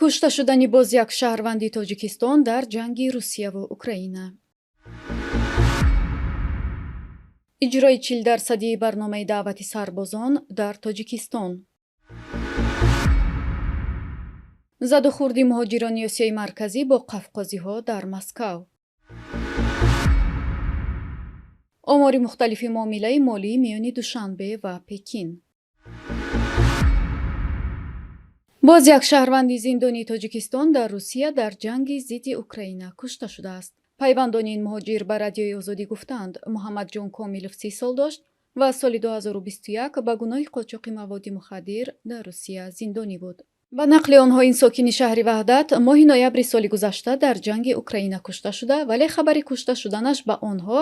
Кушта шудани боз як шаҳрванди Тоҷикистон дар ҷанги Русияву Украина. Иҷрои 40-дарсадии барномаи даъвати сарбозон дар Тоҷикистон. Задухӯрди муҳоҷирони Осиёи Марказӣ бо қафқозиҳо дар Москав. Омори мухталифи муомилаи молӣ миёни Душанбе ва Пекин. Боз як шаҳрванди зиндонии Тоҷикистон дар Русия дар ҷанги зидди Украина кушта шудааст. Пайвандони ин муҳоҷир ба Радиои Озодӣ гуфтаанд, Муҳаммадҷон Комилов 30 сол дошт ва аз соли 2021 ба гуноҳи қочоқи маводи мухаддир дар Русия зиндонӣ буд. Ба нақли онҳо, ин сокини шаҳри Ваҳдат моҳи ноябри соли гузашта дар ҷанги Украина кушта шуда, вале хабари кушта шуданаш ба онҳо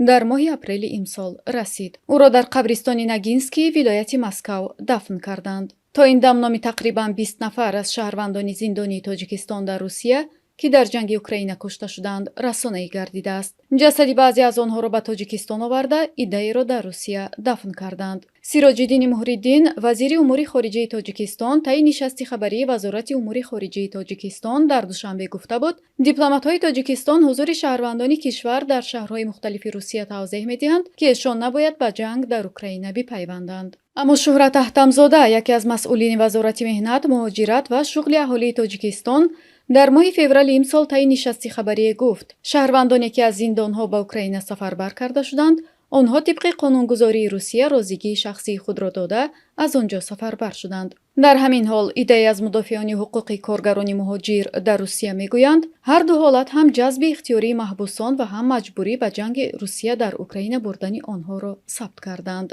дар моҳи апрели имсол расид. Ӯро дар қабристони Нагинский вилояти Москав дафн карданд. То ин дам номи тақрибан 20 нафар аз шаҳрвандони зиндонии Тоҷикистон дар Русия, ки дар ҷанги Украина кушта шуданд, расонаӣ гардидааст. Ҷасади баъзе аз онҳоро ба Тоҷикистон оварда, иддаеро дар Русия дафн карданд. Сироҷиддини Муҳриддин, вазири умури хориҷаи Тоҷикистон, таи нишасти хабарии Вазорати умури хориҷаи Тоҷикистон дар Душанбе гуфта буд, дипломатҳои Тоҷикистон ҳузури шаҳрвандони кишвар дар шаҳрҳои мухталифи Русия тавзеҳ медиҳанд, ки эшон набояд ба ҷанг дар Украина бипайванданд. Аммо Шуҳрат Аҳтамзода, яке аз масъулини Вазорати меҳнат, муҳоҷират ва шуғли аҳолии Тоҷикистон, дар моҳи феврали имсол таи нишасти хабарие гуфт, шаҳрвандоне ки аз зиндонҳо ба Украина сафарбар карда шуданд, онҳо тибқи қонунгузории Русия розигии шахсии худро дода, аз он ҷо сафарбар шуданд. Дар ҳамин ҳол иддае аз мудофиони ҳуқуқи коргарони муҳоҷир дар Русия мегӯянд, ҳар ду ҳолат ҳам ҷазби ихтиёрии маҳбусон ва ҳам маҷбурӣ ба ҷанги Русия дар Украина бурдани онҳоро сабт карданд.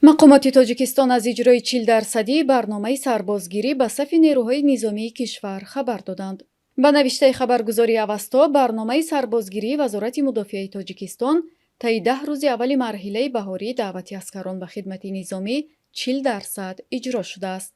Мақомоти Тоҷикистон аз иҷрои 40-дарсадии барномаи сарбозгирӣ ба сафи нерӯҳои низомии кишвар хабар доданд. Ба навиштаи хабаргузории Авасто, барномаи сарбозгирии Вазорати мудофиаи Тоҷикистон таи 10 рӯзи аввали марҳилаи баҳории даъвати аскарон ба хидмати низомӣ 40% иҷро шудааст.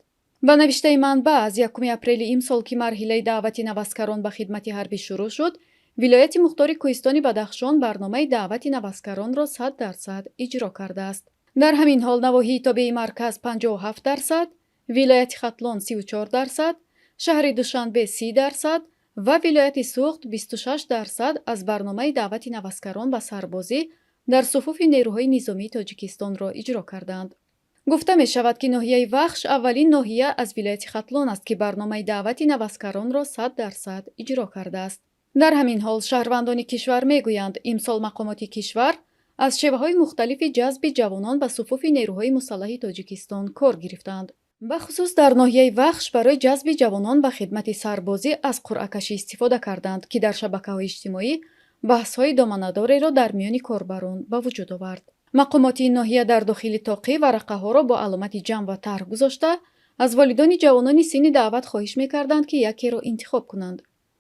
Ба навиштаи манбаъ, аз 1 апрели имсол, ки марҳилаи даъвати наваскарон ба хидмати ҳарбӣ шурӯъ шуд, вилояти мухтори Кӯҳистони Бадахшон барномаи даъвати наваскаронро 100% иҷро кардааст. Дар ҳамин ҳол навоҳии тобеи марказ 57%, вилояти Хатлон 34%, шаҳри Душанбе 30% ва вилояти Суғд 26% аз барномаи даъвати наваскарон ба сарбозӣ дар суфуфи нерӯҳои низомии Тоҷикистонро иҷро карданд. Гуфта мешавад, ки ноҳияи Вахш аввалин ноҳия аз вилояти Хатлон аст, ки барномаи даъвати наваскаронро 100% иҷро кардааст. Дар ҳамин ҳол шаҳрвандони кишвар мегӯянд, имсол мақомоти кишвар аз шеваҳои мухталифи ҷазби ҷавонон ба суфуфи нерӯҳои мусаллаҳи Тоҷикистон кор гирифтаанд. Бахусус дар ноҳияи Вахш барои ҷазби ҷавонон ба хидмати сарбозӣ аз қуръакашӣ истифода карданд, ки дар шабакаҳои иҷтимоӣ баҳсҳои доманадореро дар миёни корбарон ба вуҷуд овард. Мақомоти ин ноҳия дар дохили тоқӣ варақаҳоро бо аломати ҷамъ ва тарҳ гузошта, аз волидони ҷавонони синни даъват хоҳиш мекарданд, ки якеро интихоб кунанд.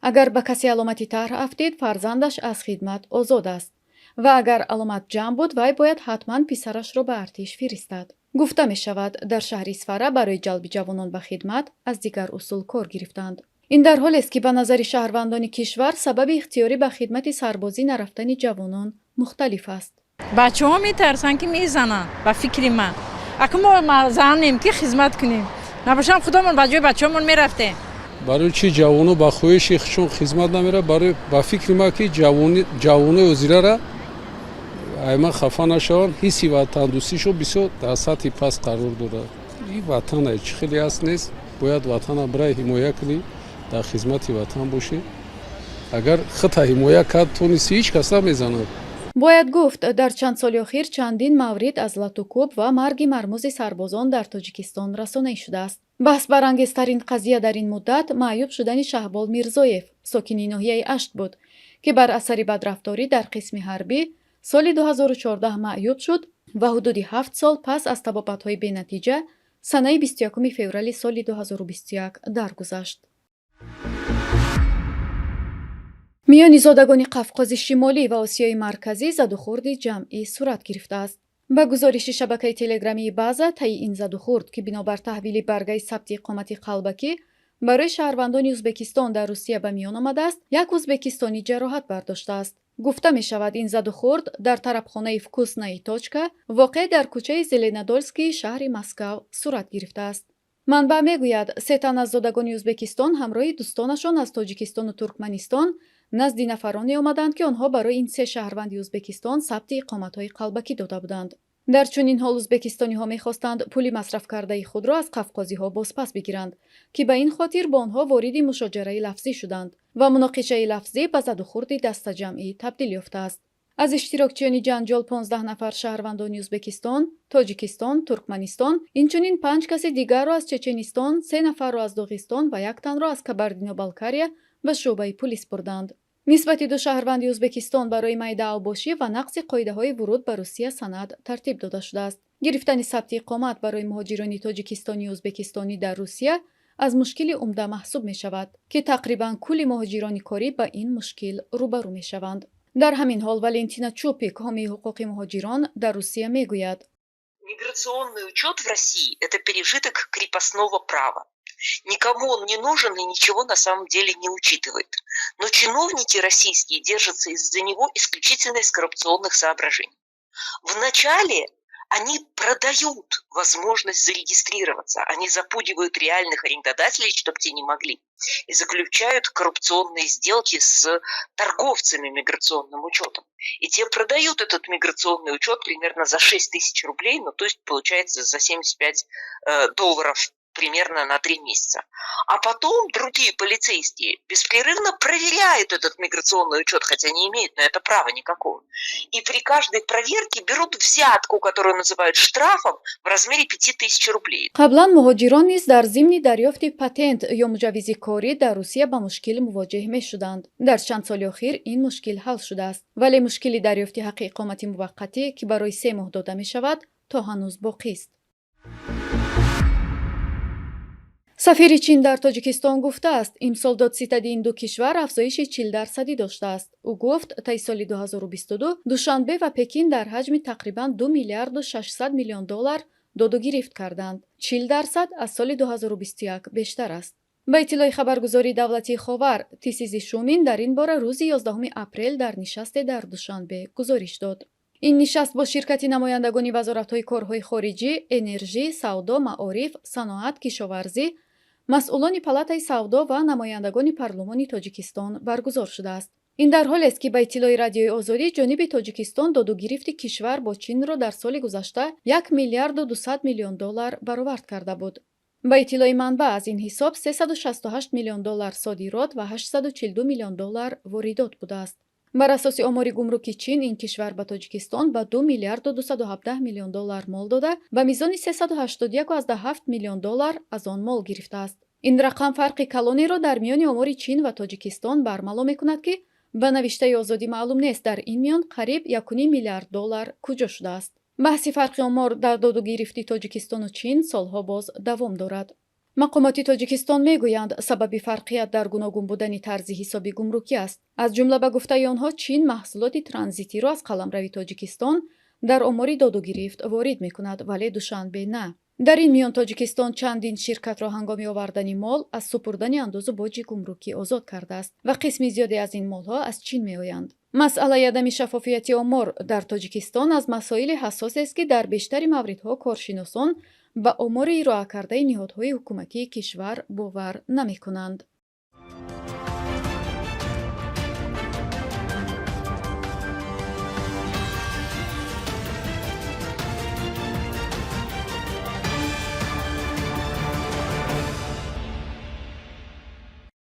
Агар ба касе аломати тарҳ афтид, фарзандаш аз хидмат озод аст ва агар аломат ҷамъ буд, вай бояд ҳатман писарашро ба артиш фиристад. Гуфта мешавад, дар шаҳри Исфара барои ҷалби ҷавонон ба хидмат аз дигар усул кор гирифтанд. Ин дар ҳолест, ки ба назари шаҳрвандони кишвар сабаби ихтиёрӣ ба хидмати сарбозӣ нарафтани ҷавонон мухталиф аст. Бачаҳо метарсанд, ки мезананд, ба фикри ман. Ака, мо занем, ки хизмат кунем, набошам, худомон ба ҷои бачаҳомон мерафтем. Барои чӣ ҷавоно ба хоҳиши худшон хизмат намерад? Барои ба фикри ман, ки ҷавонои ҳозирара ай ман хафа нашаванд, ҳисси ватандӯстишон бисёр дар сатҳи паст қарор дорад. Ин ватана чӣ хеле аст, нест, бояд ватана бирай ҳимоя кунӣ, дар хизмати ватан бошӣ. Агар худта ҳимоя кард тонисти, ҳеҷ кас намезанад. Бояд гуфт, дар чанд соли охир чандин маврид аз латукӯб ва марги мармузи сарбозон дар Тоҷикистон расонаӣ шудааст. Баҳсбарангезтарин қазия дар ин муддат маъюб шудани Шаҳбол Мирзоев, сокини ноҳияи Ашт буд, ки бар асари бадрафторӣ дар қисми ҳарбӣ соли 2014 маъюб шуд ва ҳудуди 7 сол пас аз табобатҳои бенатиҷа санаи 21 феврали соли 2021 даргузашт. Миёни зодагони Қафқози Шимолӣ ва Осиёи Марказӣ задухӯрди ҷамъӣ сурат гирифтааст. Ба гузориши шабакаи телеграмии База, таи ин задухӯрд, ки бинобар таҳвили баргаи сабти иқомати қалбакӣ барои шаҳрвандони Ӯзбекистон дар Русия ба миён омадааст, як ӯзбекистонӣ ҷароҳат бардоштааст. Гуфта мешавад, ин задухӯрд дар тарабхонаи «Вкусная точка», воқеъ дар кӯчаи Зеленодольскии шаҳри Москав, сурат гирифтааст. Манбаъ мегӯяд, се тан аз зодагони Ӯзбекистон ҳамроҳи дӯстонашон аз Тоҷикистону Туркманистон назди нафароне омаданд, ки онҳо барои ин се шаҳрванди Ӯзбекистон сабти иқоматҳои қалбакӣ дода буданд. Дар чунин ҳол ӯзбекистониҳо мехостанд пули масрафкардаи худро аз қафқозиҳо бозпас бигиранд, ки ба ин хотир бо онҳо вориди мушоҷараи лафзӣ шуданд ва муноқишаи лафзӣ ба задухӯрди дастаҷамъӣ табдил ёфтааст. Аз иштирокчиёни ҷанҷол 15 нафар шаҳрвандони Ӯзбекистон, Тоҷикистон, Туркманистон, инчунин панҷ каси дигарро аз Чеченистон, се нафарро аз Доғистон ва як танро аз Кабардино-Балкария ба шӯъбаи пулис бурданд. Нисбати ду шаҳрванди Ӯзбекистон барои майдаавбошӣ ва нақзи қоидаҳои вуруд ба Русия санад тартиб дода шудааст. Гирифтани сабти иқомат барои муҳоҷирони тоҷикистонию ӯзбекистонӣ дар Русия аз мушкили умда маҳсуб мешавад, ки тақрибан кулли муҳоҷирони корӣ ба ин мушкил рӯбарӯ мешаванд. Дар ҳамин ҳол Валентина Чупик, ҳомии ҳуқуқи муҳоҷирон дар Русия, мегӯяд: Миграционный учет в России – это пережиток крепостного права. Никому он не нужен и ничего на самом деле не учитывает. Но чиновники российские держатся из-за него исключительно из коррупционных соображений. Вначале они продают возможность зарегистрироваться, они запугивают реальных арендодателей, чтобы те не могли, и заключают коррупционные сделки с торговцами миграционным учетом. И те продают этот миграционный учет примерно за 6 тысяч рублей, ну то есть получается за 75 долларов примерно на 3 месяца. А потом другие полицейские беспрерывно проверяют этот миграционный учет, хотя не имеют на это права никакого. И при каждой проверке берут взятку, которую называют штрафом, в размере 5000 рублей. Қаблан муҳоҷирон низ дар зимни дарёфти патент ё муҷаввизи корӣ дар Русия ба мушкил мувоҷеҳ мешуданд. Дар чанд соли охир ин мушкил ҳал шудааст, вале мушкили дарёфти ҳаққи иқомати муваққатӣ, ки барои 3 моҳ дода мешавад, то ҳанӯз боқист. Сафири Чин дар Тоҷикистон гуфтааст, имсол додситади ин ду кишвар афзоиши 40-дарсадӣ доштааст. Ӯ гуфт, таи соли 2022 Душанбе ва Пекин дар ҳаҷми тақрибан 2 миллиарду 600 миллион доллар доду гирифт карданд. 40% аз соли 2021 бештар аст. Ба иттилои хабаргузории давлатии Ховар, Тисизи Шумин дар ин бора рӯзи 11 апрел дар нишасте дар Душанбе гузориш дод. Ин нишаст бо ширкати намояндагони вазоратҳои корҳои хориҷӣ, энержӣ, савдо, маориф, саноат, кишоварзӣ, масъулони палатаи савдо ва намояндагони парлумони Тоҷикистон баргузор шудааст. Ин дар ҳолест, ки ба иттилои Радиои Озодӣ, ҷониби Тоҷикистон додугирифти кишвар бо Чинро дар соли гузашта 1 миллиарду 200 миллион доллар баровард карда буд. Ба иттилои манбаъ, аз ин ҳисоб 368 миллион доллар содирот ва 842 миллион доллар воридот будааст. Бар асоси омори гумруки Чин, ин кишвар ба Тоҷикистон ба 2 миллиарду 217 миллион доллар мол дода, ба мизони 381,7 миллион доллар аз он мол гирифтааст. Ин рақам фарқи калонеро дар миёни омори Чин ва Тоҷикистон бармало мекунад, ки ба навиштаи Озодӣ, маълум нест, дар ин миён қариб 1,5 миллиард доллар куҷо шудааст. Баҳси фарқи омор дар додугирифти Тоҷикистону Чин солҳо боз давом дорад. Мақомоти Тоҷикистон мегӯянд, сабаби фарқият дар гуногун будани тарзи ҳисоби гумрукӣ аст. Аз ҷумла, ба гуфтаи онҳо, Чин маҳсулоти транзитиро аз қаламрави Тоҷикистон дар омори додугирифт ворид мекунад, вале Душанбе на. Дар ин миён Тоҷикистон чандин ширкатро ҳангоми овардани мол аз супурдани андозу боҷи гумрукӣ озод кардааст ва қисми зиёде аз ин молҳо аз Чин меоянд. Масъалаи адами шаффофияти омор дар Тоҷикистон аз масоили ҳассосест, ки дар бештари мавридҳо коршиносон ба омори ироакардаи ниҳодҳои ҳукуматии кишвар бовар намекунанд.